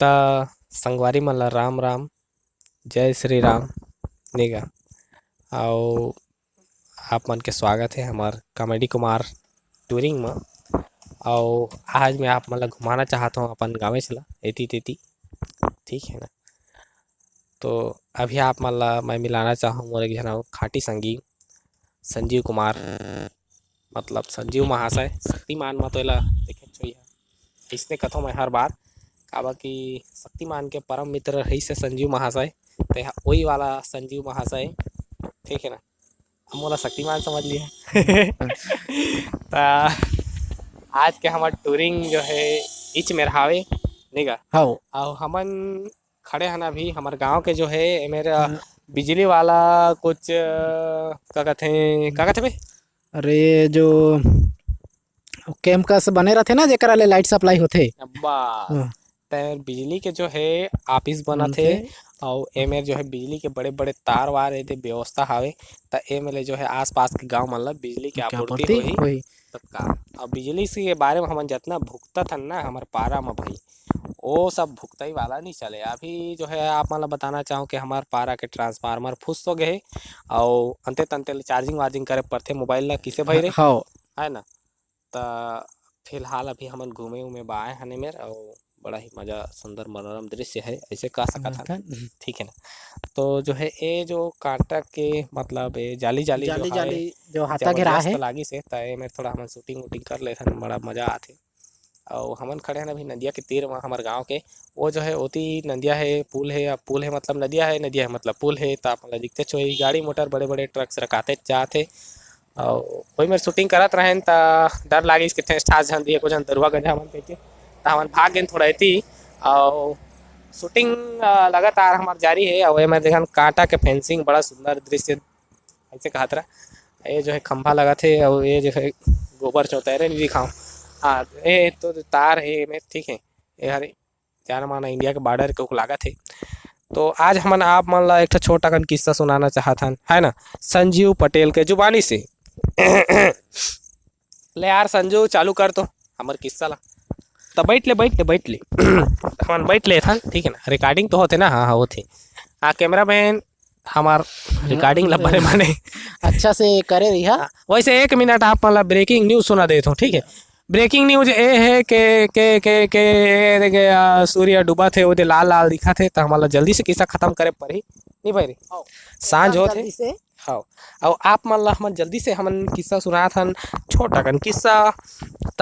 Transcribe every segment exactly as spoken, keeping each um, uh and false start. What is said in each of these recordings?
अ, संगवारी मन ला राम राम, जय श्री राम। निगा, अउ आप मन के स्वागत हे हमर कॉमेडी कुमार टूरिंग म। अउ आज मैं आप मन ला घुमाना चाहत हूँ अपन गाँवेच ला एती तेती, ठीक है ना। तो अभी आप मन ला मैं मिलाना चाहूँ मोर एक झन अउ खाटी संगी संजीव कुमार, मतलब संजीव महाशय, शक्तिमान म तो एला देखे होइहा, अइसने कथों मैं हर बार, काबर कि शक्तिमान के परम मित्र रहिस हे संजीव महाशय, ते ह ओही वाला संजीव महाशय, ठीक है ना, अब मोला शक्तिमान समझ लिहा। त आज के हमर टूरिंग जो है इच मेर हावे, निगा। हव। अउ हमन खड़े हन अभी हमर गांव के जो है, ए मेर, हम्म। बिजली वाला कुछ, अ, का कथे, का कथे बे? अरे, जो कैंप कस बने रथे ना, जेकरा ले लाइट सप्लाई होथे। अब्बा, हाँ। ते बिजली के जो है ऑफिस बनत हे, बनथे। अउ ए मेर जो है बिजली के बड़े-बड़े तार वार एदे व्यवस्था हावे, त ए मेर ले जो है आसपास के गांव मन ल बिजली के की आपूर्ति आपूर्ति होही। होही। तब का? अब बिजली से के बारे में हमन जतना भुगतत हन ना हमर पारा म भाई, ओ सब भुगतई वाला नहीं चले। अभी जो है आप मन ल बताना चाहूँ कि हमर पारा के ट्रांसफार्मर फुस हो गए हे, अउ अंते तंते ले चार्जिंग वार्जिंग करे पड़थे मोबाइल ला, किसे भाई रे? हव। है ना? त फिलहाल अभी हमन घूमे उमे बर आए हन ए मेर, अउ बड़ा ही मजा, सुंदर मनोरम दृश्य है, ऐसे कह सकत हन। हम्म। ठीक है ना? तो जो है, ए जो कांटा के, मतलब, ए जाली जाली जो जाली है, जाली जो हाथा जबरदस्त घेरा है। लागिस हे, त ए मेर थोड़ा हमन शूटिंग वूटिंग कर लेथन, बड़ा मजा आथे। अउ हमन खड़े हन अभी नदिया के तीर म, हमर गांव के। वो जो है, ओती नदिया है, पुल है, अब पुल है, मतलब, नदिया है, नदिया है, मतलब, पुल है, त आप मन ल दिखतेच होही, गाड़ी मोटर, बड़े-बड़े ट्रक रकाते जात हे। अउ ओही मेर शूटिंग करत रहेन, त डर लागिस कि ठेस ठास झन दिही, एको झन दरुहा गधा मन कहिके, त हमन भाग गेन थोड़ा एती। अउ शूटिंग, अ, लगातार हमर जारी हे। अउ एमेर देखन, कांटा के फेंसिंग, बड़ा सुंदर दृश्य, ऐसे कहत रहा। ये जो है, खंभा लगत हे, अउ ये जो है, गोबर चौतैरे नहीं दिखाओ। हाँ, ये तो तार हे एमेर, ठीक है, ये हर जाना माना इंडिया के बॉर्डर के लागत हे। तो आज हमन आप मन ला एक ठो छोटा कन किस्सा सुनाना चाहत हन, है ना, संजीव पटेल के जुबानी से। ले यार संजू, चालू कर तो हमर किस्सा ला। त बैठ ले, बैठ ले, बैठ ले। हमन बैठ लेथन, ठीक है ना, रिकॉर्डिंग तो होथे ना? हाँ, हाँ, होथे। आ, कैमरामैन, हमर रिकॉर्डिंग ला बने बने अच्छा से करे रहिहा। हाँ, वैसे एक मिनट आप मन ला ब्रेकिंग न्यूज सुना देत हूँ, ठीक है? ब्रेकिंग न्यूज ए हे के, के, के, के, ए दे के, आ, सूर्य डूबत हे, ओदे लाल लाल दिखत हे, त हमन ला जल्दी से किस्सा खत्म करे पड़ही। नहीं भाई रे, हव। सांझ एकदम होत हे। जल्दी से। हव। अउ आप मन ला हमन जल्दी से हमन किस्सा सुनात हन, छोटा कन किस्सा। त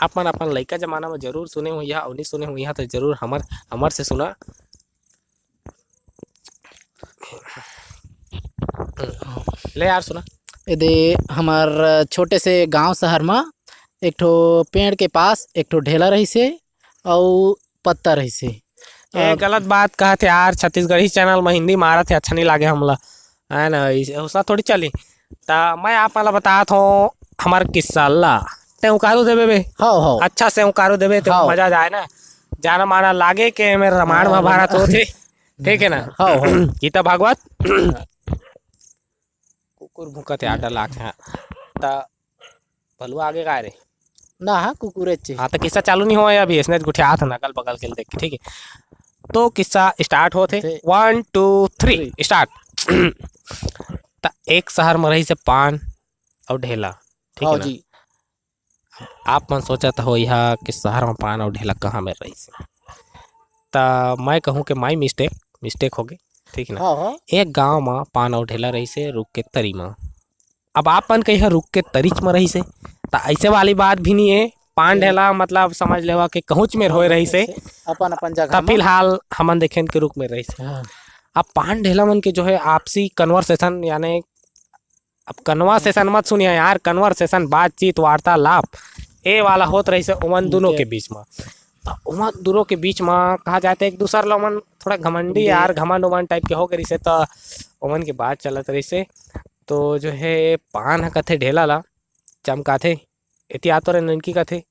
आप मन अपन लइका जमाना में जरूर सुने होइहा, अउ नहीं सुने होइहा, त जरूर हमर, हमर से सुना। ले यार, सुना। एदे हमर छोटे से गांव शहर म एक ठो पेड़ के पास एक ठो ढेला रहिस हे अउ पत्ता रहिस हे। ए, अब गलत बात कहत हे यार, छत्तीसगढ़ी चैनल म हिंदी मारत हे, अच्छा नहीं लागे हमला, है ना? इस-, उसला थोड़ी चली। त मैं आप मन ला बतात हूँ हमर किस्सा ला। ते उकारू देबे बे? हव, हव। अच्छा से उकारू देबे, ते हव। मजा जाए ना। जाना माना लागे के मेर रामायण हाँ, महाभारत हाँ। होथे, ठीक है ना? हव, हव। गीता भागवत। कुकुर भूंकत हे, आटा लाख है। त भलुआ आगे काय रे? ना, हाँ, कुकुरे चे। हाँ, त किस्सा चालू नहीं होय अभी, इसने गुठियात हन अगल बगल के देख के, ठीक है? तो किस्सा स्टार्ट होत हे। ओके। One, two, three, three। Start। त एक शहर में रहिस हे पान अउ ढेला, ठीक है हाँ ना? जी। आप मन सोचत होइहा कि शहर में पान अउ ढेला कहाँ में रहिस हे? त मैं कहूँ कि my mistake, मिस्टेक होगे, ठीक ना? हाँ, हाँ। एक गांव म पान अउ ढेला रहिस हे, रुख के तरी म। अब आप मन कहिहा रुख के तरीच म रहिस हे, त ऐसे वाली बात भी नहीं है। पान हम्म। ढेला मतलब समझ लेवा कि कहूँच मेर होए रहिस हे। अपन, अपन जगह त म। फिलहाल हमन देखेन के रुख में रहिस हे। हाँ। अब पान ढेला मन के जो है आपसी conversation, यानी अब conversation मत सुनिया यार, conversation, बातचीत, वार्तालाप, ए वाला होत रहिस हे ओमन दुनों के बीच म। त ओमन दुनों के बीच म कहा जाए त एक दूसर ला ओमन थोड़ा घमंडी जी। यार, घमंड उमंड टाइप के हो गए रहिस हे, त ओमन के बात चलत रहिस हे। तो जो है पान ह कथे ढेला ला, चमकाथे, एती आतो रे ननकी कथे,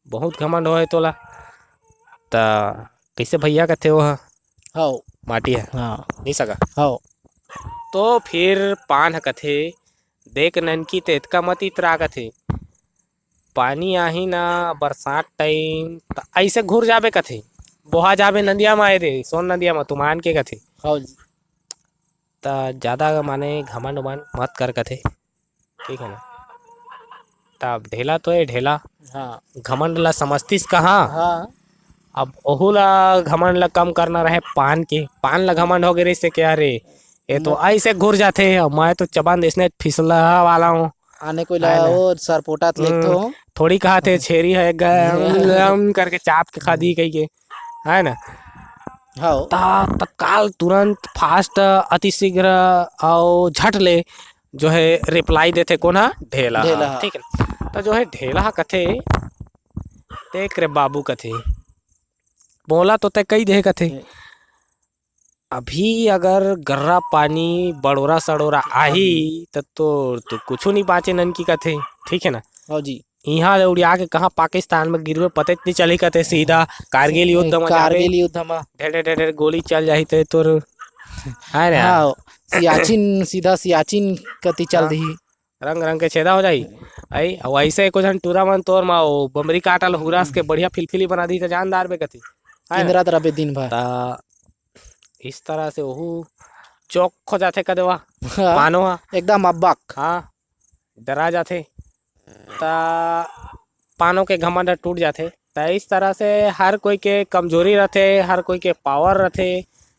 बहुत घमंड होए तोला। त कइसे भैया कथे वो ह? हव। माटी ह। हाँ। नहीं सका। हव। तो फिर पान ह कथे, "देख ननकी, ते एतका मत इतरा," कथे। पानी आही ना बरसात टाइम, त ऐसे घुर जाबे कथे, बोहा जाबे नदिया म, आए दे सोन नदिया म, तुमान के कथे। हाँ जी। त ज्यादा माने घमंड उमंड मत कर कथे, ठीक है ना? तब ढेला तो है ढेला। हाँ। घमंड ला समझतीस कहाँ? हाँ। अब ओहू ला घमंड ला कम करना रहे पान के, पान ला घमंड हो गए रहिस से क्या रे, ये तो न- ऐसे घुर जाथे, मैं तो चबंद इसने फिसला वाला हूँ। आने कोई ला है ना? वो सरपोटा त हम्म, लेथो। थोड़ी कहा थे छेरी है गम करके चाप के खा दी कही के, है ना? हाँ। ता तत्काल तुरंत फास्ट अति शीघ्र और झट ले जो है रिप्लाई देथे कोन हा? ढेला हा। ढेला हा। ठीक है, तो जो है ढेला हा कथे, देख रे बाबू कथे, बोला तो तय कही दे कथे। हम्म। अभी अगर गर्रा पानी बड़ोरा सड़ोरा आही, आही। त तोर तो कुछु नहीं बाँचे ननकी कथे, ठीक है ना? हाँ जी। इहाँ ले उड़िया के कहाँ पाकिस्तान में गिरबे पते नहीं चली कथे, सीधा कारगिल युद्ध में जाबे। कारगिल युद्ध में। ढेर, ढेर, ढेर, ढेर गोली चल जाही ते तोर, है ना? हाँ, सियाचिन, सीधा सियाचिन कति चल हाँ। दिही। रंग रंग के छेदा हो जाही। आई, अउ ऐसे एको झन टूरा मन तोर मा ओ बमरी काटा ल हुरस के बढ़िया फिलफिली बना दी त जानदार बे कथे। है ना? किंदरत रबे दिन भर। त इस तरह से ओहू चौक हो जाथे कदवा। हाँ, पानो हा। एकदम अब्बक। हाँ, डरा जाथे। त पानो के घमंड टूट जाथे। त इस तरह से हर कोई के कमजोरी रथे, हर कोई के पावर रथे,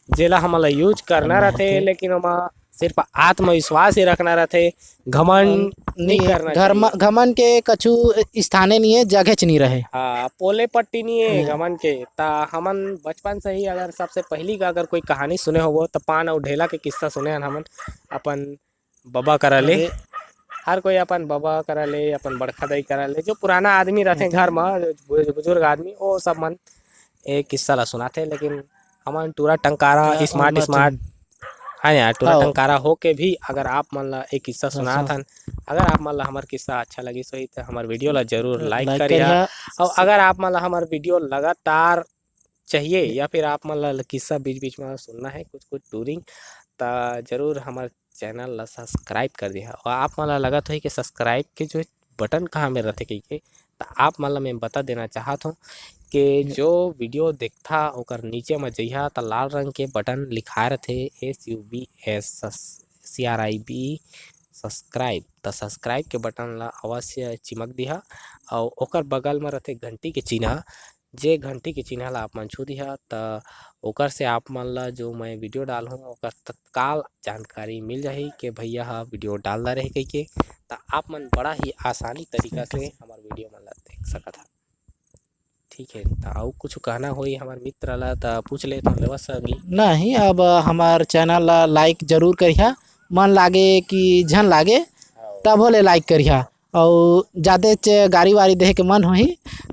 जेला हमन ला यूज करना करना रथे, होथे। लेकिन ओमा सिर्फ आत्मविश्वास ही रखना रथे, घमंड अम, नहीं नहीं, करना घर चाहिए। म-, घमंड के कछु स्थाने नहीं है, जगह च नहीं रहे। हाँ, पोले पट्टी नहीं है हाँ। घमंड के। त हमन बचपन से ही अगर सबसे पहली का अगर कोई कहानी सुने होबो, त पान अउ ढेला के किस्सा सुने हन हमन अपन बबा करा ले। अरे। हर कोई अपन बबा करा ले, अपन बड़खा दाई करा ले, जो पुराना आदमी रथे हम्म। घर म, जो बुज-, बुजुर्ग आदमी, वो सब मन ए किस्सा ला सुनाथे। लेकिन हमन टूरा टंकारा, हाँ, स्मार्ट, उन्नत स्मार्ट, हम्म। हाँ यार, टूरा हाँ। टंकारा होके भी अगर आप मन ला एक किस्सा हाँ, सुनात हाँ। हन, अगर आप मन ला हमर किस्सा अच्छा लगिस होही, त हमर वीडियो ला जरूर तो लाइक लाइक करिहा। करिहा। अउ अगर आप मन ला हमर वीडियो लगातार चाहिए या फिर आप मन ला किस्सा बीच-बीच म सुनना है कुछ-कुछ टूरिंग, त जरूर हमर चैनल ला सब्सक्राइब कर दिहा। अउ आप मन ला लगत होही कि सब्सक्राइब के जो बटन कहाँ में रथे कहिके, त आप मन ला मैं बता देना चाहत हूँ कि हम्म। जो वीडियो देखथा ओकर नीचे म जइहा त लाल रंग के बटन लिखाए रथे एस यू बी एस सस-, C R I B subscribe, त सब्सक्राइब के बटन ला अवश्य चिमक दिहा। अउ ओकर बगल म रथे घंटी के चिन्हा, जे घंटी के चिन्हा ला आप मन छू दिहा, त ओकर से आप मन ला जो मैं वीडियो डालहूँ, ओकर तत्काल जानकारी मिल जाही कि भैया ह वीडियो डालना रहे कहिके। त आप मन बड़ा ही आसानी तरीका से हमर वीडियो मन ला देख सकत हा। ठीक है, त अउ कुछ कहना होई हमर मित्र ला, त पूछ ले, त लेवा संगी। नहीं, अब हमर चैनल ला लाइक जरूर करिहा, मन लागे कि झन लागे, हाँ। तभो ले लाइक करिहा। अउ जादेच गारी-वारी देहे के मन होही,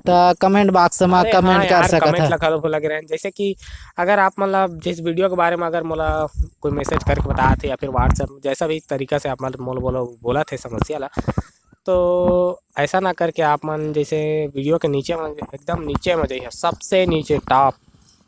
त कमेंट बॉक्स म अरे कमेंट हाँ कर यार, सकत कमेंट ह। ला घलो भुला गे रहेन। जैसे कि अगर आप मन ला जिस वीडियो के बारे में अगर मोला कोई मैसेज करके बतात हे या फिर WhatsApp, जैसा भी तरीका से आप मन मोला बोलो, बोलत हे समस्या ला, तो ऐसा ना करके आप मन जैसे वीडियो के नीचे में, एकदम नीचे में जइहा, सबसे नीचे टॉप,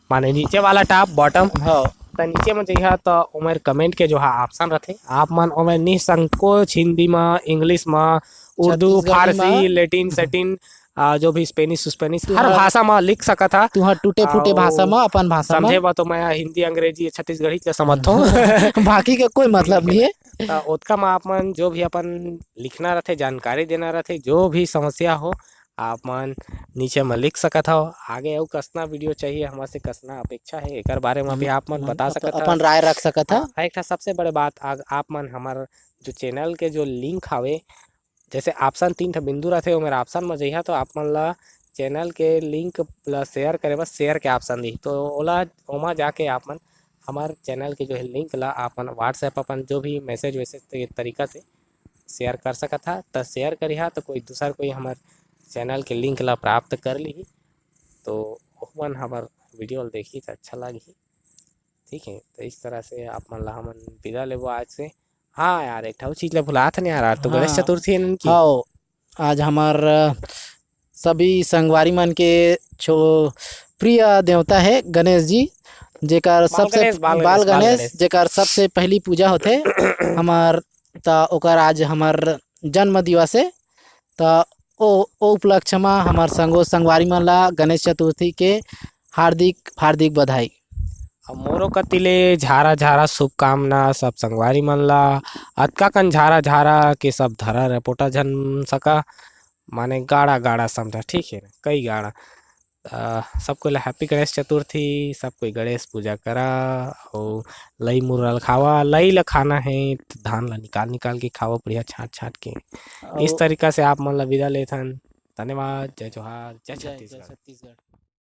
माने नीचे वाला टॉप, बॉटम, हाँ। त नीचे में जइहा त ओमेर कमेंट के जो हा ऑप्शन रथे, आप मन ओमेर निसंकोच हिंदी म, इंग्लिश म, उर्दू, छत्तीसगढ़ी फारसी, म। लैटिन, सैटिन, आ, जो भी स्पेनिश, स्पेनिश, हर तुहर भाषा म लिख सकत हा। तुहर टूटे फूटे अउ भाषा म, अपन भाषा म। समझे बर तो मैं हिंदी, अंग्रेजी, छत्तीसगढ़ी के समझथों। बाकी के कोई मतलब नहीं है। त ओतका म आप मन जो भी अपन लिखना रथे, जानकारी देना रथे, जो भी समस्या हो, आप मन नीचे म लिख सकत हव। आगे अउ कसना वीडियो चाहिए, हमर से कसना अपेक्षा है, एकर बारे म भी हम्म, आप मन हम बता अपन, सकत हव। अपन राय रख सकत हव। हाँ, एक ठा सबसे बड़े बात, आग-, आप मन हमर जो चैनल के जो लिंक हावे, जैसे ऑप्शन तीन ठा बिंदु रथे, ओमेर ऑप्शन म जइहा, तो आप मन ला चैनल के लिंक ला शेयर करे बर शेयर के ऑप्शन दिही, तो ओला, ओमा जाके आप मन हमर चैनल के जो है लिंक ला आप मन WhatsApp अपन जो भी मैसेज वैसेज ते-, तरीका से शेयर कर सकत हा। त शेयर करिहा, त कोई दूसर कोई हमर चैनल के लिंक ला प्राप्त कर लिही, तो ओहू मन हमर वीडियो ला देखही, त अच्छा लगही। ठीक है, तो इस तरह से आप मन ला हमन विदा लेबो आज से। हाँ यार, एक ठा अउ चीज ला भुलात हन यार, आज तो गणेश हाँ। चतुर्थी है ननकी। हाँ, आज हमर सभी संगवारी मन के छो-, प्रिय देवता है गणेश जी, जेकर बाल सबसे गणेश, बाल बाल गणेश, बाल गणेश, गणेश। जेकर सबसे पहली पूजा होथे हमर, त ओकर आज हमर जन्म दिवस है। त ओ, ओ उपलक्ष्य म हमर संगो संगवारी मन ला गणेश चतुर्थी के हार्दिक, हार्दिक बधाई। अब मोरो कति ले झारा झारा शुभकामना सब संगवारी मन ला। अतका कन झारा झारा के सब धरा रपोटा झन सका, माने गाड़ा गाड़ा समझा, ठीक है ना, कई गाड़ा। अ, सब कोई ला happy गणेश चतुर्थी, सब कोई गणेश पूजा करा, अउ लई मुरल खावा, लई ला खाना है त धान ला निकाल निकाल के खावा, बढ़िया छांट छांट के। इस अउ तरीका से आप मन ला विदा लेथन। धन्यवाद, जय जोहार, जय जय, जय छत्तीसगढ़। छत्तीसगढ़।